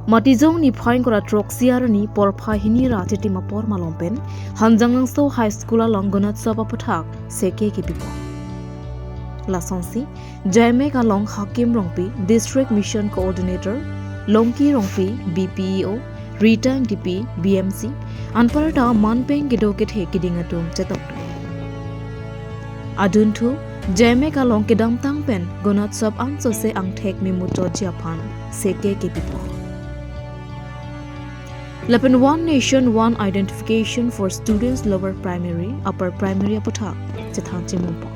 Matijong ni phaing kora troxia ni porpha hini ra chitima por malompen Hanjanglangso High School along Gunotsav apathak seke ki pipo. Lasonsi Jaimek along Hakim Rongpi, District Mission Coordinator Longki Rongpi, BPEO Rita DP BMC anparata manpeng gido ke the kidingatum chetok adun thu Jaimek along kedam tangpen Gunotsav anso se angthek mimucho japan seke ke pipo. Lapen One Nation One Identification for students lower primary, upper primary apathak chethan chimumpo.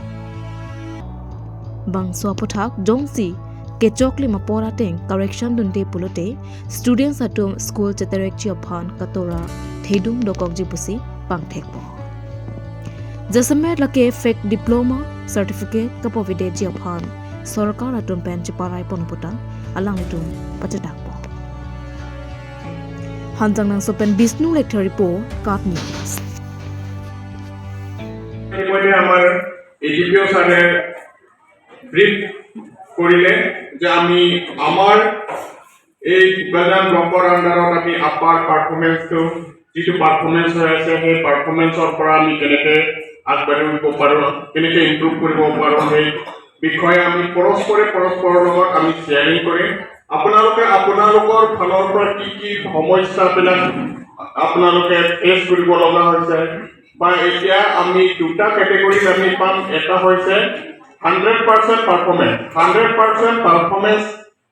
Bangso apathak jongsi kechokli mapora teng correction dunte pulote students atum school cheterek chi aphan katora thedum dokok jipusi pangthekpo. Jasamet lake fake diploma certificate kapovide ji aphan sarkar atum pen chiparai ponputa alang tum pachatak po. Hanjangnang sopen Bishnu lecture report, Cup News. ইতিমধ্যে আমাৰ A D P অ' ছাৰে brief কৰিলে যে আমি আমাৰ এই বোকাজান ব্লকৰ আণ্ডাৰত আমি আপাৰ পাৰফৰ্মেঞ্চটো, যিটো পাৰফৰ্মেঞ্চ হৈ আছে, সেই পাৰফৰ্মেঞ্চৰ পৰা আমি কেনেকৈ আগবাঢ়িব পাৰোঁ, কেনেকৈ ইম্প্ৰুভ কৰিব পাৰোঁ, সেই বিষয়ে আমি পৰস্পৰে পৰস্পৰৰ লগত আমি শ্বেয়াৰিং কৰিম। আপোনালোকে আপোনালোকৰ ফালৰ পৰা কি কি সমস্যাবিলাক আপোনালোকে ফেচ কৰিব লগা হৈছে বা এতিয়া আমি দুটা কেটেগৰীত আমি পাম। এটা হৈছে 100% পাৰফৰ্মেঞ্চ। 100% পাৰফৰ্মেঞ্চ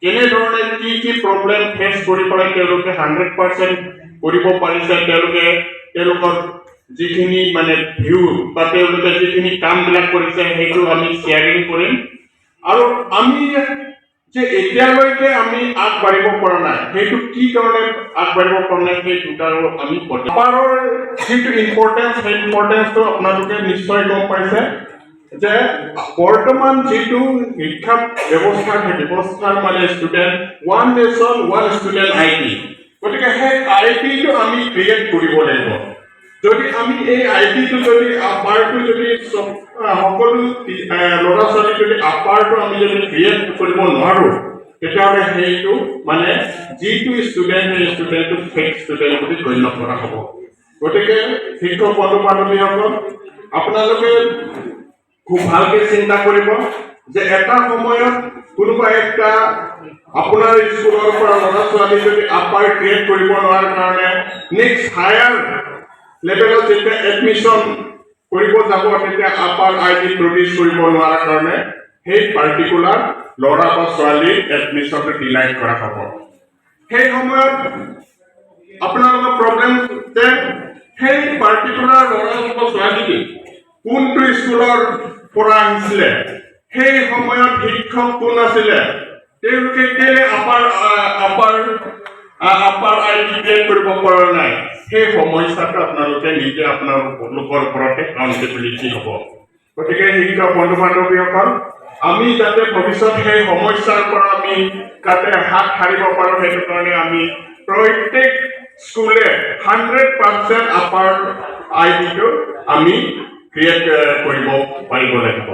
কেনেধৰণে, কি কি প্ৰব্লেম ফেচ কৰি পেলাই তেওঁলোকে 100% কৰিব পাৰিছে, তেওঁলোকে তেওঁলোকৰ যিখিনি মানে ভিউ বা তেওঁলোকে যিখিনি কামবিলাক কৰিছে, সেইটো আমি শ্বেয়াৰিং কৰিম। আৰু আমি যে এতিয়ালৈকে আমি আগবাঢ়িব পৰা নাই, সেইটো কি কাৰণে আগবাঢ়িব পৰা নাই, সেই দুটাৰো আমি আপাৰৰ যিটো ইম্পৰ্টেঞ্চ, সেই ইম্পৰ্টেঞ্চটো আপোনালোকে নিশ্চয় গম পাইছে যে বৰ্তমান যিটো শিক্ষা ব্যৱস্থা, সেই ব্যৱস্থাৰ মানে student one nation, one student ID। গতিকে সেই আই ডিটো আমি ক্ৰিয়েট কৰিব লাগিব। যদি আমি এই আই ডিটো যদি আপাৰটো যদি চব সকলো ল'ৰা ছোৱালী যদি আপাৰটো আমি যদি ক্ৰিয়েট কৰিব নোৱাৰোঁ, তেতিয়াহ'লে সেইটো মানে যিটো ষ্টুডেণ্ট, সেই ষ্টুডেণ্টটো ফেক ষ্টুডেণ্ট বুলি গণ্য কৰা হ'ব। গতিকে শিক্ষক বন্ধু বান্ধৱীসকল, আপোনালোকে খুব ভালকে চিন্তা কৰিব যে এটা সময়ত কোনোবা একটা আপোনাৰ স্কুলৰ পৰা ল'ৰা ছোৱালী যদি আপাৰ ক্ৰিয়েট কৰিব নোৱাৰাৰ কাৰণে নেক্সট হায়াৰ লেভেলত যেতিয়া এডমিশ্যন কৰিব যাব, তেতিয়া আপাৰ আই ডি প্ৰডিউচ কৰিব নোৱাৰাৰ কাৰণে সেই পাৰ্টিকুলাৰ ল'ৰা বা ছোৱালীৰ এডমিশ্যনটো ডিনাই কৰা হ'ব। সেই সময়ত আপোনালোকৰ প্ৰব্লেম যে সেই পাৰ্টিকুলাৰ ল'ৰা বা ছোৱালীটি কোনটো স্কুলৰ পৰা আহিছিলে, সেই সময়ত শিক্ষক কোন আছিলে, তেওঁলোকে কেলে আপাৰ আই ডি ক্ৰিয়েট কৰিব পৰা নাই, সেই সমস্যাটো আপোনালোকে নিজে আপোনালোকৰ ওপৰতে একাউণ্টেবিলিটি হ'ব। গতিকে শিক্ষক বন্ধু বান্ধৱীসকল, আমি যাতে ভৱিষ্যত সেই সমস্যাৰ পৰা আমি যাতে হাত সাৰিব পাৰোঁ, সেইটো কাৰণে আমি প্ৰত্যেক স্কুলে 100% আপাৰ আই ডিটো আমি ক্ৰিয়েট কৰিব পাৰিব লাগিব।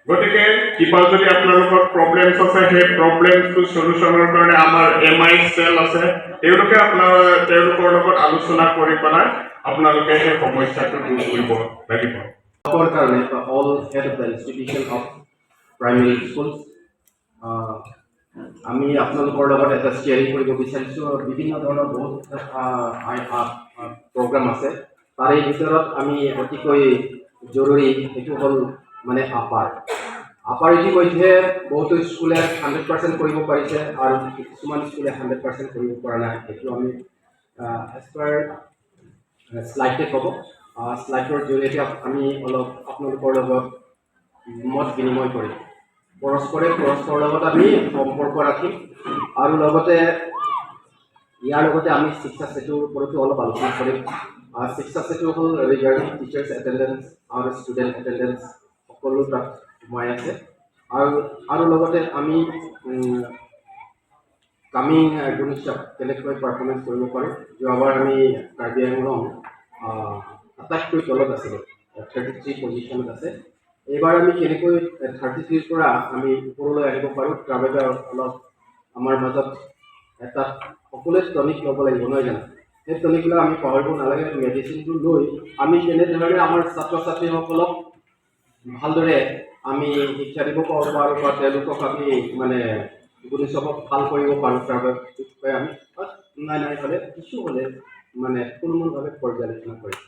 গতিকে কিবা যদি আপোনালোকৰ প্ৰব্লেমছ আছে, সেই প্ৰব্লেমছটো চলিউশ্যনৰ কাৰণে আমাৰ এম আই চেল আছে। তেওঁলোকে আপোনাৰ তেওঁলোকৰ লগত আলোচনা কৰি পেলাই আপোনালোকে সেই সমস্যাটো দূৰ কৰিব লাগিব। ব্লকৰ কাৰণে all head of the institution of primary schools, আমি আপোনালোকৰ লগত এটা শ্বেয়াৰিং কৰিব বিচাৰিছোঁ। বিভিন্ন ধৰণৰ বহুত প্ৰগ্ৰাম আছে, তাৰে ভিতৰত আমি অতিকৈ জৰুৰী সেইটো হ'ল মানে আপাৰ। আপাৰ ইতিমধ্যে বহুতো স্কুলে 100% কৰিব পাৰিছে আৰু কিছুমান স্কুলে 100% কৰিব পৰা নাই। সেইটো আমি এজ পাৰ শ্লাইডে ক'ব, শ্লাইডৰ জৰিয়তে আমি অলপ আপোনালোকৰ লগত মত বিনিময় কৰিম। পৰস্পৰে পৰস্পৰৰ লগত আমি সম্পৰ্ক ৰাখিম আৰু লগতে ইয়াৰ লগতে আমি শিক্ষা সেতুৰ ওপৰতো অলপ আলোচনা কৰিম। শিক্ষা সেতু হ'ল ৰিগাৰ্ডিং টিচাৰ্ছ এটেণ্ডেঞ্চ আৰু ষ্টুডেণ্ট এটেণ্ডেঞ্চ, সকলো তাত সোমাই আছে। আৰু লগতে আমি কামিং গুণোৎসৱ কেনেকৈ পাৰফৰ্মেঞ্চ কৰিব পাৰোঁ। যোৱাবাৰ আমি কাৰ্বি আংলং আটাইতকৈ তলত আছিলোঁ, 33 পজিশ্যনত আছে। এইবাৰ আমি কেনেকৈ 33ৰ পৰা আমি ওপৰলৈ আহিব পাৰোঁ, তাৰ বাবে অলপ আমাৰ মাজত এটা সকলোৱে টনিক ল'ব লাগিব, নহয় জানো? সেই টনিকবিলাক আমি পাহৰিব নালাগে। মেডিচিনটো লৈ আমি কেনেধৰণে আমাৰ ছাত্ৰ ছাত্ৰীসকলক ভালদৰে আমি শিক্ষা দিব পাৰোঁ বা তেওঁলোকক আমি মানে গুণোৎসৱক ভাল কৰিব পাৰোঁ, তাৰ বিষয়ে আমি নাই নাই হ'লে কিছু হ'লে মানে থুলমূলভাৱে পৰ্যালোচনা কৰিম।